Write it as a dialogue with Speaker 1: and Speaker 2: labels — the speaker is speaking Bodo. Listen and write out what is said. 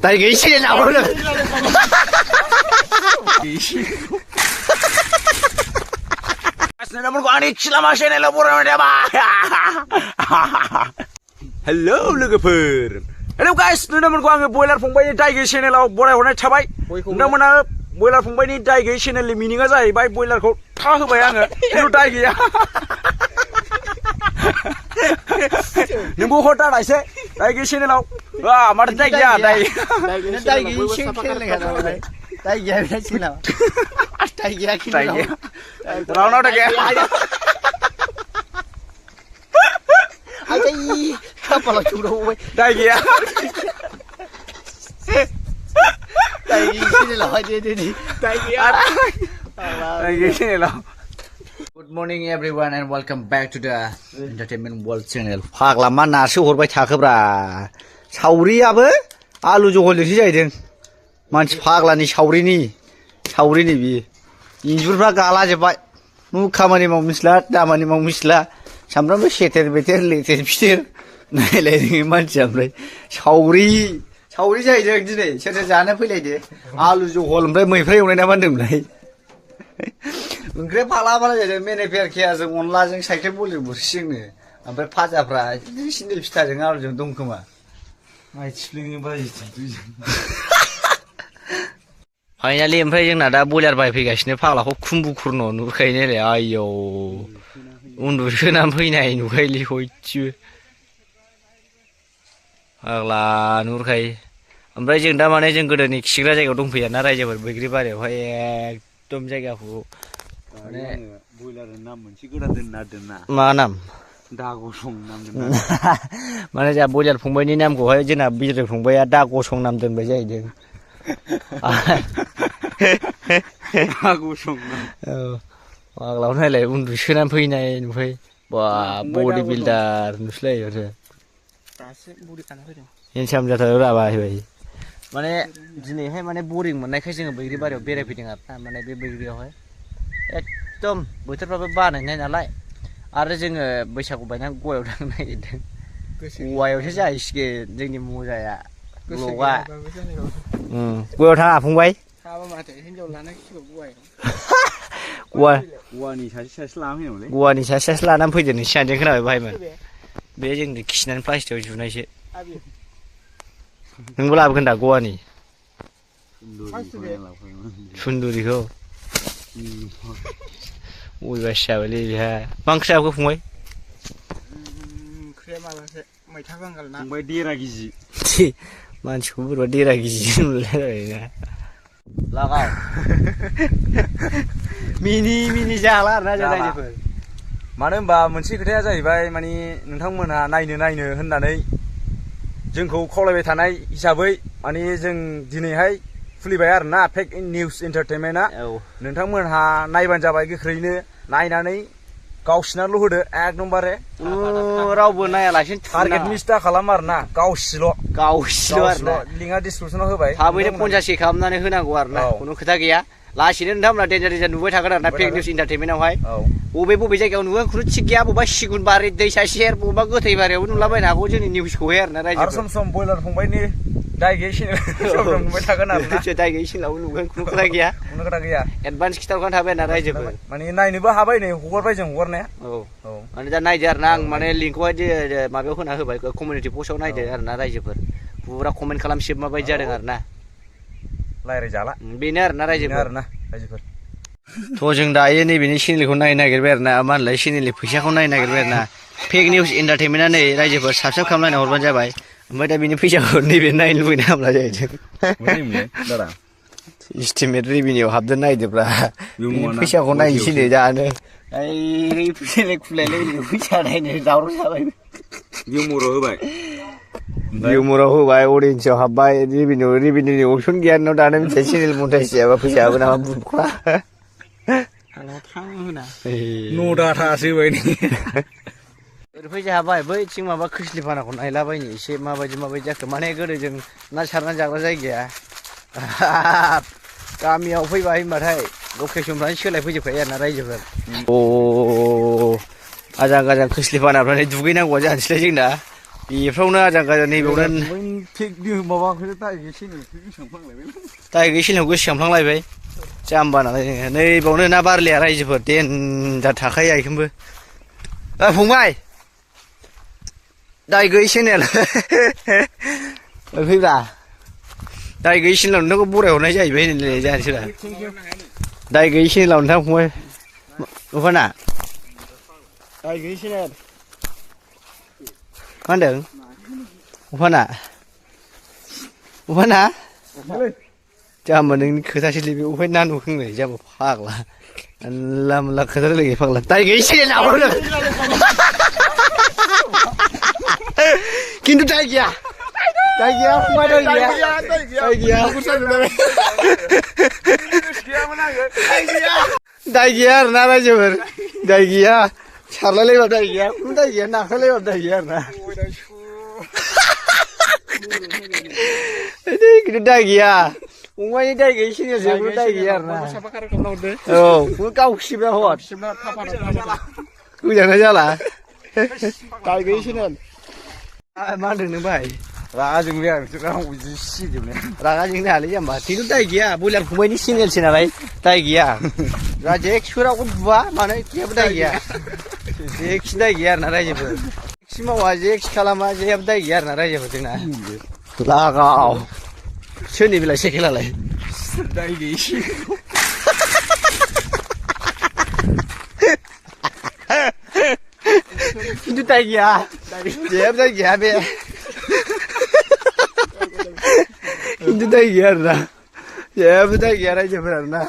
Speaker 1: Tay gay channel luôn. Hello लोगोफोर. Hello guys, नोंथांमोनखौ आङो बयलार फंबायनि दाइगै चेनेलाव बरायहरनाय थाबाय. नोंथांमोना बयलार फंबायनि दाइगै चेनेलनि मिनिङा जाहैबाय बयलारखौ था होबाय आङो. खिन्थु दाइ गैया. नोंबो हरदा एसे दाइगै चेनेलाव. माथो दाइ गैया दाइ गैयै चेनेल गैया. दाइ गैया बे चेनेलाव. दाइ गैया चेनेलाव. रावनाव दाइ गैया. Ay, kapal chulo boy. Dai gaya. Dai sini lah, di. Dai gaya. Dai sini lah. Good morning everyone and welcome back to the Entertainment World Channel. Phagla mana sih horbai thakebra. Sauri abe, alu jogol desi jaydeng. Mansi phagla ni sauri ni bi. Injurfra gala jebai. Nu kamani mau misla, damani mau misla. सामफ्रामबो सेथेर बेथेर लेथेर फिथेर नायलायदों मानसिया ओमफ्राय सावरि जाहैदों दिनै सोरथो जानो फैलायदो आलु जहल ओमफ्राय मैफ्राय एवनाय ना मा होनदोंमोनलाय ओंख्रिया फाला जादों मेनेफेर खेयाजों अनलाजों साइखेल बलि बुरसिजोंनो ओमफ्राय फाजाफ्रा सिन्देल फिथाजों आलुजों दं खोमा माइ थिफ्लेङो बाजिजों फाइनालि ओमफ्राय जोंना दा बयलार बायफैगासिनो फाग्लाखौ खुम्बुखुरन' नुखायो नालाय आयौ उन्दुसोनानै फैनाय नुखायोलै हयथिबो फाग्ला नुहुरखायो ओमफ्राय जों दा माने जों गोदोनि खिग्रा जायगायाव दंफैया ना रायजोफोर बैग्रि बारियावहाय एकदम जायगाखौ माने बयलारनि नाम मोनसे गोदान दोनना मा नाम दागसं नाम दोनना माने जोंहा बयलार फंबायनि नामखौहाय जोंना बिजय फंबाया दागसं नाम दोनबाय जाहैदों दागसं नाम औ फाग्लाव नायलाय उन्दुसोनानै फैनाय नुफै बा बडि बिल्डार नुसैलायो आरो दासो बडि खाना फैदों हेन्डसाम जाथारो राबाय माने दिनैहाय माने बरिं मोननायखाय जोङो बैग्रि बारियाव बेरायफैदों आरोना माने बे बैग्रियावहाय एकदम बोथोरफ्राबो बानायनाय नालाय आरो जोङो बैसागु बायनानै गयाव थांनो नागिरदों गयावसो जाहैसिगोन जोंनि मजाया लगा गयाव थाङा फंबाय थाङाबा माथो हिनजाव लानांसिगौ गयाव गवानि सासे लाना फैदोंमोनलै गवानि सासे लानानै फैदों नोंसिना खोनाबाय बाहायमोन बे जोंनि खिनानै प्लास्टिकआव जुनायसो नोंबो लाबोगोन दा गवानि सुन्दुरिखौ बयबासो जाबायलै बेहा मा ओंख्रि जाबोखो फंबाय ओंख्रिया माबासो मैथा बांगाल ना फंबाय देरा गिजि मानसिखौ बोरैबा देरा गिजि नुलायलायना लागाव मिनि जाला आरोना जों रायजोफोर मानो होनबा मोनसे खोथाया जाहैबाय माने नोंथांमोनहा नायनो होननानै जोंखौ खावलायबाय थानाय हिसाबै माने जों दिनैहाय खुलिबाय आरोना फेक निउस एन्टारटेनमेन्टआ नोंथांमोनहा नायबानो जाबाय गोख्रैनो नायनानै गावसिनाल' होदो एकदमबारे रावबो नायालासिनो टारगेट मिस दा खालाम आरोना गावसिल' आरोना लिंकआ डिसक्रिपसनाव होबाय थाबैनो 50K खालामनानै होनांगौ आरोना खुनु खोथा गैया लासैनो नोंथांमोना डेन्जार नुबाय थागोन आरोना फेक निउस एन्टारटेनमेन्टआवहाय बबे जायगायाव नुगोन खुनु थिग गैया बबेबा सिगुन बारि दैसा सेर बबेबा गोथै बारियावबो नुलाबायनो हागौ जोंनि निउसखौहाय आरोना रायजो सम बयलार फंबायनि दाय गैयै चेनेल नुबाय थागोन आरोना दाय गैयै चेनेलावबो नुगोन खुनु खोथा गैया एडभान्स खिथाहरखाना थाबाय आरोना रायजोफोर माने नायनोबो हाबाय नै हगारबाय जों हगारनाया माने दा नायदो आरोना आं माने लिंकखौहाय माबायाव होना होबाय कमिउनिटि पस्टआव नायदो आरोना रायजोफोर पुरा कमेन्ट खालामसिब माबायदि जादों आरोना रायज्लायजाला बेनो आरोना रायजोफोर थ' जों दायो नैबेनि चेनेलखौ नायनो नागिरबाय आरोना मा होनलाय चेनेलनि फैसाखौ नायनो नागिरबाय आरोना फेक निउस एन्टारटेनमेन्टआ नै रायजोफोर साबसक्राइब खालामलायना हरबानो जाबाय ओमफ्राय दा बिनि फैसाखौ नैबे नायनो लुबैना हामला जाहैदों इस्टिमेट रेभिनिउ हाबदों नायदोब्रा फैसाखौ नायनोसै दानो खुलायलाय फैसा नायनो दावराव जाबाय बिउमराव होबाय अडियेन्सआव हाबबाय रेभिनिउनि अपसन गैया नोंनाव दानो मिथिया चेनेल मनिटाइज जायाबा फैसा हाबो नामा बुखा न' डाटासो होबाय ओरै फैसा हाबाय बैथिं माबा खोस्लिफानाखौ नायलाबायनो एसे माबायदि जाखो माने गोदो जों ना सारनानै जाग्रा जायगाया गामियाव फैबाय होनबाथाय लकेसनफ्रानो सोलायफैजोबखायो आरोना रायजोफोर आजां गाजां खोस्लिफानाफ्रानो दुगैनांगौआ जानोसैलाय जोंना
Speaker 2: बेफ्रावनो आजां गाजां नैबेयावनो
Speaker 1: माबाखौ दाय गैसेनखौ गोसोखांफ्लांलायबाय
Speaker 2: दाय गैसेनखौ गोसोखांफ्लांलायबाय जाम्बा नालाय जोङो नैबावनो ना बारलिया रायजोफोर देनजार थाखायो आइखोमबो फंबाय दाय गैयै सेनेल फैब्रा दाय गैयै सेनेलाव नोंथांखौ बरायहरनाय जाहैबाय होनलाय जानोसैरा दाय गैयै सेनेलाव नोंथां फंबाय अखाना दाय गैयै सेनेल मा होनदों अखाना अखाना जाम्बा नोंनि खोथासैलै बे अफाय ना नुखांनाय जाम्बा फाग्ला जानला मोनला खोथा रायलायो फाग्ला दाय गैयै सेनेल खिन्थु दाय गैया फंबाय दाय गैया दाय गैया आरोना रायजोफोर दाय गैया सारलायलायबा दाय गैया खुनु दाय गैया नाख्रायलायबा दाय गैया आरोना खिन्थु दाय गैया फंबायनि दाय गैयै सेनेल जेबो दाय गैया आरोना औ गाव सिबना हर गोजाना जाला दाय गैयै सेनेल मा होनदों नों भाइ
Speaker 1: रागा जोंबाय आं रावबो जि सिजोबनाय
Speaker 2: रागा जोंनो हालै जाम्बा खिन्थु दाय गैया बयलार फंबायनि सेनेलसो नालाय दाय गैया जेखि रावबो बुवा मानो जेबो दाय गैया जेखि दाय गैया आरोना रायजोफोर जेखि मावा जेखि खालामा जेबो दाय गैया आरोना रायजोफोर जोंना लागाव सोरनि बेलाय साइकेलालाय
Speaker 1: दाय गैयै
Speaker 2: खिन्थु दाय गैया जेबो दाय गैया बे खिन्थु दाय गैया आरोना जेबो दाय गैया रायजोफोर आरोना